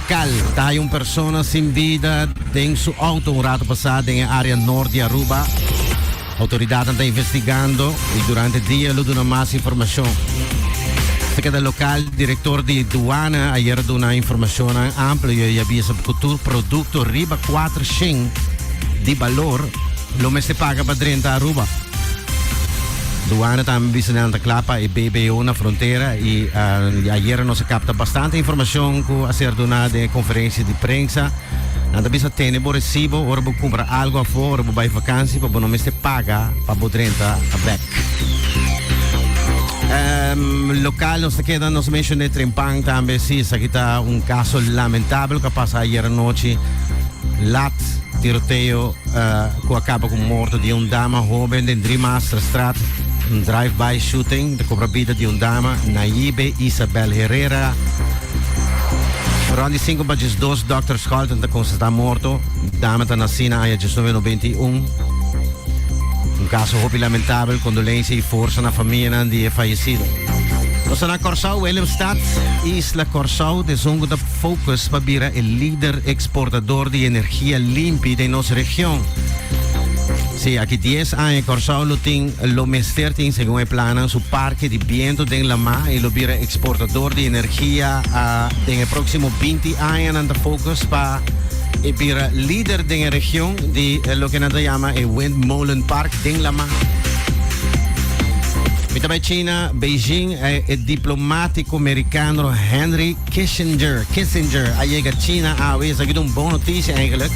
Local, ta haya un persona sin bida den su auto un rato pasa den e area nort di Aruba. Autoridadnan ta investigando y durante dia lo duna mas informacion. Ta keda local, director di Duana ayer a duna informacionnan amplio y a bisa cu tur producto riba 400 di balor lo mester paga pa drenta Aruba. Duana tambe bisa nan ta kla pa e BBO na frontera y ayer nos a capta bastante informacion cu a ser duna den e conferencia di prensa. Nan ta bisa tene bo recibo ora bo cumpra algo afo ora bo bay vakantie pa bo no mester paga pa bo drenta bek. Local nos ta keda nos mencione Trempan tambe si esaki ta un caso lamentabel cu a pasa ayer anochi lat tiroteo cu a caba cu morto di un dama hoben den Driemasterstraat. Un drive-by shooting ta cobra bida di un dama, Nayibe Isabel Herrera. Rond di 5 pa 12 Dr. Scholten ta constata morto. Dama ta naci na aña 1991. Un caso hopi lamentabel, condolencia y forsa na famianan di e fallecido. Nos ta na Kòrsou, Willemstad, Isla Kòrsou, esun ku ta focus pa bira e lider exportador di energia limpi den nos region. Sí, aki 10 aña Kòrsou lo tin, lo mester tin segun e plannan su parke di biento den lamá i lo bira exportador di energia den e próksimo 20 aña nan ta focus pa e bira lider den e region di loke nan ta yama e windmolen park den lamá. Mi ta bai China, Beijing, e diplomatico mericano Henry Kissinger, Kissinger a yega China awe. Esaki ta un bon noticia eigenlijk.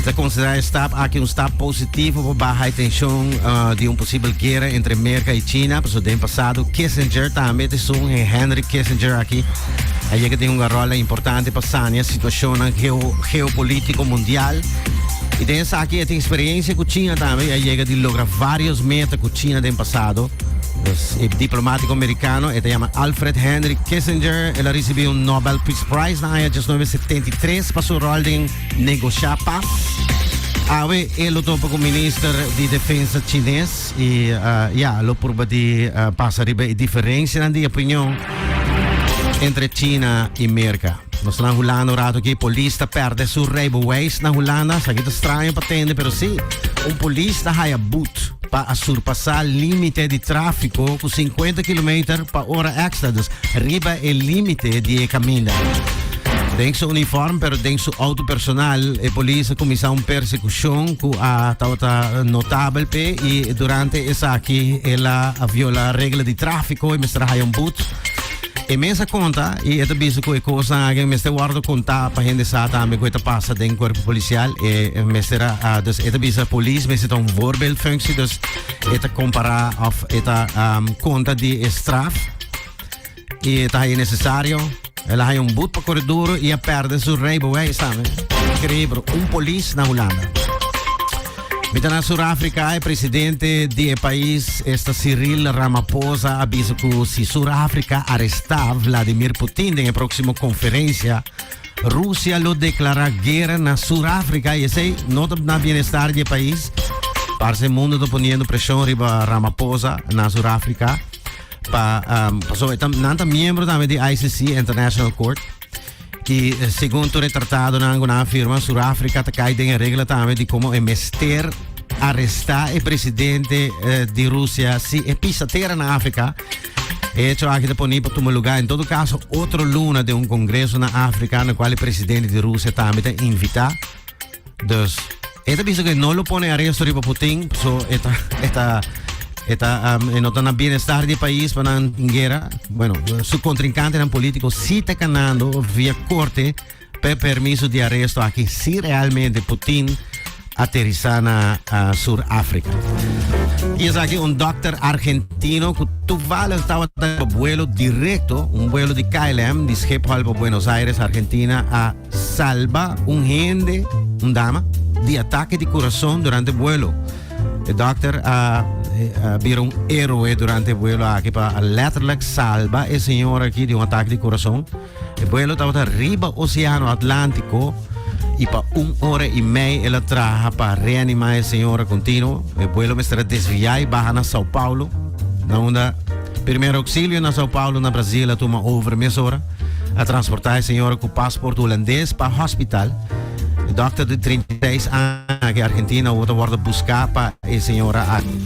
Ta considera e stap aki un stap positivo pa baha e tension di un posibel guera entre Merca y China. Pasobra den pasado Kissinger tambe ta esun, e Henry Kissinger aki a yega tin un rol importante pa sania situacionnan geopolitico mundial. Y den esaki e tin experiencia cu China tambe y a yega di logra varios meta cu China den pasado. Dus e diplomatico americano, e ta yama Alfred Henry Kissinger, el a ricibi un Nobel Peace Prize na aña 1973 pa su rol den negocia paz. Awe e lo topa cu minister di defensa chines y ya, lo purba di pasa riba e diferencianan di opinion entre China y Merca. Nos ta na Hulanda un rato aki, polis ta perde su rijbewijs na Hulanda. Esaki ta straño pa tende, pero si, un polis ta haya boet pa a surpasa limite di trafico cu 50 kilometer pa ora extra, dus riba e limite di e caminda. Den su uniform, pero den su auto personal, e polis a cuminsa un persecucion cu a tabata notabel p'e y durante esaki el a viola regla di trafico y mester a haya un boet. E mes a konta i e ta bisa ku e kosnan aki mester wòrdu kontá pa hende sa tambe ku e ta pasa den kuerpo polisial. E mester a, dus e ta bisa polis mester ta un voorbeeldfunctie, dus e ta kompará òf e ta konta di e straf i e ta haña nesesario. El a haña un but pa kore duro i a pèrdè su rijbewijs tambe. Inkreibel, un polis na Hulanda. Mi ta na Sur-Afrika, e presidente di e pais, esta Cyril Ramaphosa, a bisa ku si Sur-Afrika arestá Vladimir Putin den e próksimo konferensia, Rusia lo deklará guera na Sur-Afrika i esei no ta na bienestar di e pais. Parse mundu ta poniendo preshon riba Ramaphosa na Sur-Afrika pa, pasobra e ta, nan ta miembro tambe di ICC, International Court. I segun tur e tratadonan ku nan a firma, Surafrika ta kai den e regla tambe di komo e mester arestá e presidente di Rusia si e pisa tera na Afrika. E hecho aki ta poni pa tuma lugá en todo kaso otro luna den un kongreso na Afrika na kual e presidente di Rusia tambe ta invitá. Dus e ta bisa ku e no lo pone aresto riba Putin, so e ta e ta e ta um, e no ta na bienestar di e pais pa nan guera. Bueno, su kontrinkantenan politiko si ta kanando via korte pe permiso di aresto aki si realmente Putin aterisa na uh, Sur Afrika. Y esaki un dokter argentino ku toevallig tabata op vuelo directo, un vuelo di KLM di Schiphol pa Buenos Aires, Argentina, a Salba un hende, un dama, di atake di kurason durante buelo. E dokter a bira un héroe durante e buelo aki pa letterlijk salba e señora aki di un atake di kurason. E buelo tabata riba Oceano Atlántico y pa un ora y mei el a traha pa reanima e señora continuo. E buelo mester a desvia y baha na Sao Paulo, na unda primer auxilio na Sao Paulo na Brasil a tuma over mesora. A transportá e señora ku paspòrt hulandes pa hospital. E dòkter di 36 aña ku Argentina a wòrdu buská pa e señora aki.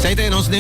Esei ta nos.